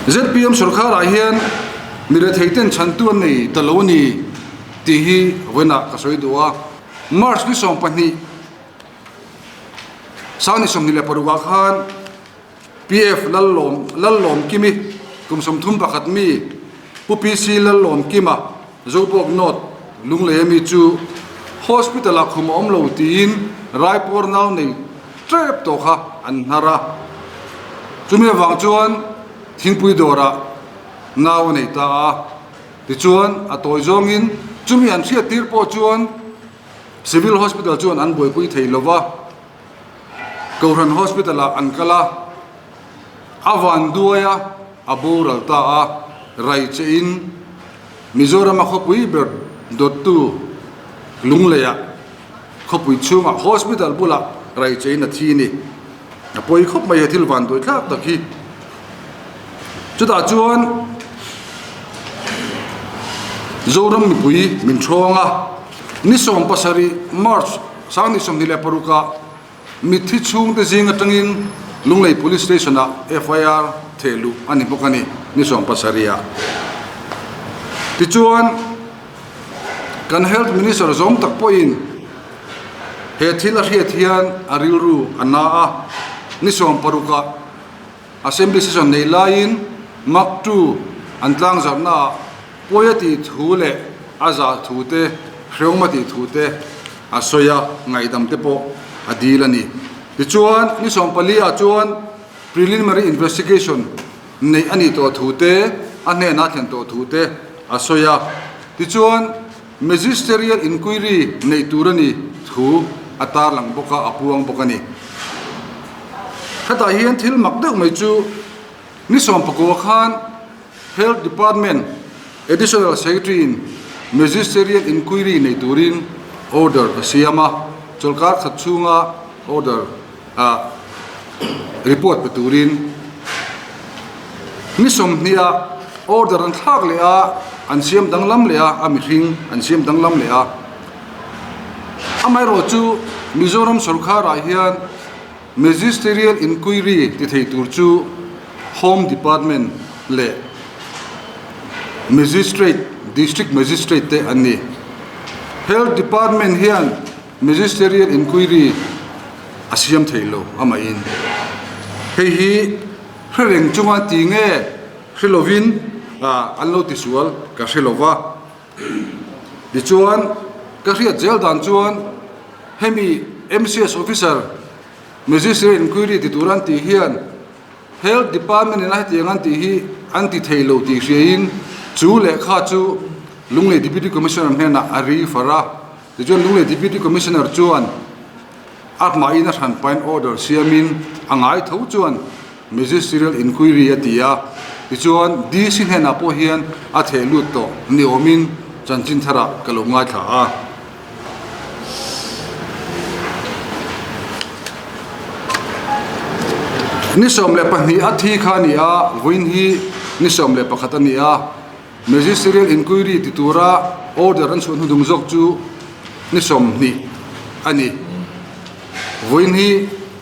ZPM sawrkharah hian mi retheiten chhantu an nei ta lo a ni tih hi vawiinah ka sawi duh a. March ni 20 Sangni 26 ah khan PF Lallawm Lallawmkimi kum 31 mi Pu PC Lallawmkima Zobawk North Lunglei ami chu Hospital ah khum a awm lo tiin Raipur nau nei tep tawh kha an hnar a. Chumi avang chuan thingpui dawrah nau a nei ta a. Tichuan a tawi zawngin chumi an hriat tir pawh chuan Civil Hospital chuan an buaipui thei lo va, Kohhran Hospital ah an kal a, a van duai a, a boral ta a, rai che in Mizoram a khawpui ber dawttu Lunglei ah khawpui chhungah Hospital bulah rai che in a thi ni. A pawi khawp mai he thil van duai thlak tak hi. Chutah chuan Zoram mipui min thawng a, ni 17 March 2026 ah mitthi chhungte zing atangin Lunglei Police Station ah FIR theh luh a ni bawk a ni, ni 17 ah. Tichuan kan Health Minister zawng tak pawhin he thil a hriat hian a rilru a na a, ni 16 ah Assembly session nei laiin Mark ii an tlangzarhnaah pawi a tih thu leh a zah thu te, hreawm a tih thu te a sawi a, ngaihdam te pawh a dil a ni. Tichuan, ni 14 ah chuan preliminary investigation neih a nih tawh thu te, a hnenah a thlen tawh thu te a sawi a. Tichuan, magisterial inquiry neih tur a ni thu a tarlang bawk a, a puang bawk a ni. Hetah hian thil mak deuh mai chu ni 19 khan Health Department Additional Secretary in Magisterial Inquiry nei turin order a siam a, chawlhkar khat chhunga order ah report pe turin ni 20 ah order an thlak leh a, an siam danglam leh a, a mihring an siam danglam leh a. Amaherawh chu Mizoram sawrkharah hian Magisterial Inquiry ti thei tur chu Home Department leh Magistrate, District Magistrate te an ni. Health Department hian Magisterial Inquiry a siam thei lo amahin. Hei hi hre reng chunga ti nge hre lovin an lo tisual ka hre lova. Tichuan, ka hriat zel dan chuan hemi MCS officer Magistrate inquiry ti tur an tih hian Health Department in a hetiang an tih hi an ti thei lo tih hriain chu lehkha chu Lunglei Deputy Commissioner hnenah a refer a. Tichuan Lunglei Deputy Commissioner chuan a hmain a hranpain order siamin a ngai tho chuan Magisterial Inquiry a ti a, tichuan DC hnenah pawh hian a theh lut tawh ni awmin chanchin tharah ka lo ngaithla a. Ni 12 a thi kha a ni a, vawiin hi ni 11 a ni a, Magisterial Inquiry ti tura order an chhuah hnudung zawk chu ni 20 a ni. Vawiin hi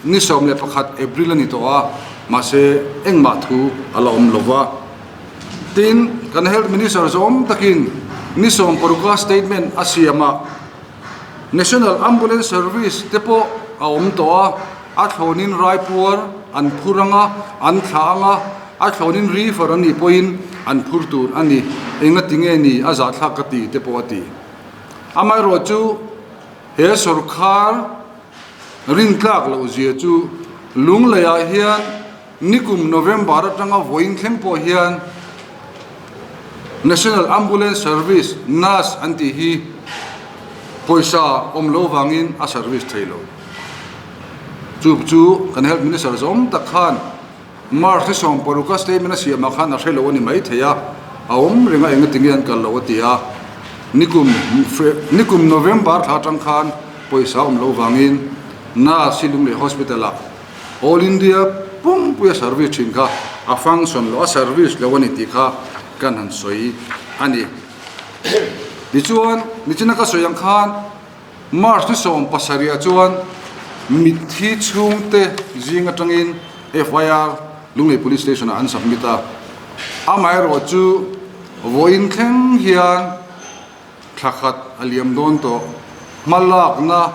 ni 11 April a ni tawh a, mahse engmah thu a la awm lo va. Tin, kan Health Minister zawm takin ni 16 a statement a siam a, National Ambulance Service te pawh a awm tawh a, a thlawnin raipuar an phur ang a, an thlah ang a, a thlawnin reefer an nih pawhin an phur tur a ni, engati nge ni a zahthlak ka ti te pawh a ti. Amaherawh chu he sawrkhar rintlak loh zia chu Lungleiah hian nikum November atanga vawiin thleng pawh hian National Ambulance Service, nas, an tih hi pawisa awm lo vangin a service thei lo. Chu chu kan Health Minister zawm tak khan March ni 16 a statement a siamah khan a hre lo a ni mai thei a, a awm reng a engati nge an kal lo a ti a. Nikum nikum November thla atang khan pawisa awm lo vangin nas hi Lunglei Hospital ah All India pumpuia service thin kha a function lo, a service lo a ni tih kha kan han sawi a ni. Tichuan, nichina ka sawi ang khan March ni 17 ah chuan mitthi chhungte zing atangin FIR Lunglei Police Station ah an submit a. Amaherawhchu vawiin thleng hian thla khat a liam dawn tawh. Hmalakna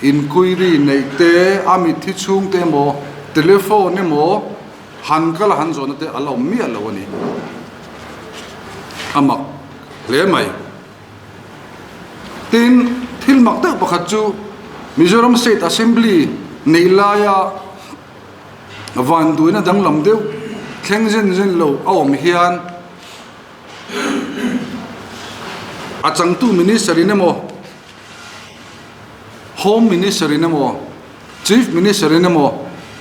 inquiry neih te, a mitthi chhungte emaw, telephone emaw han kal a han zawhna te a la awm miah lo a ni. A mak hle mai. Tin, thil mak deuh pakhat chu Mizoram State Assembly neih laia vanduaina danglam deuh thleng zen zen lo a awm hian a changtu Minister in emaw, Home Minister in emaw, Chief Minister in emaw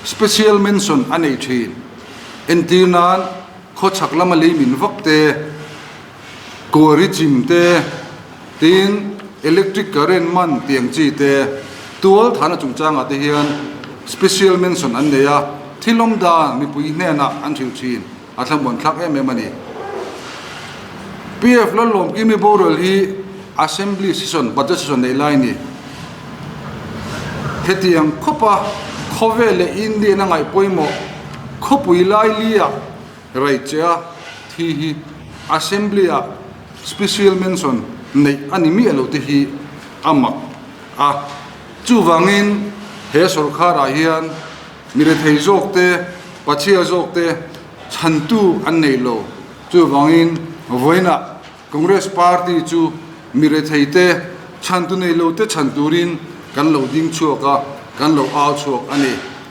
special mention a nei thin. Entir nan khawchhak lama lei min vak te, Kuari chim te, tin electric current man tiang chi te, tual thana chungchangah te hian special mention an nei a, thil awm dan mipui hnenah an hrilh thin a thlamuan thlak em em a ni. PF Lallawmkimi boral hi Assembly session, budget session neih lai a ni. Hetiang khawpa khawvel leh Indian a ngaih pawimawh khawpui laili-ah Raichea thi hi Assembly-ah special mention neih a ni miah lo te hi a mak a. Chuvangin he sawrkharah hian mi rethei zawk te, pachhia zawk te chhantu an nei lo. Chuvangin vawiinah Congress Party chu mi rethei te, chhantu nei lo te chhan turin kan lo ding chhuak a, kan lo au chhuak a ni.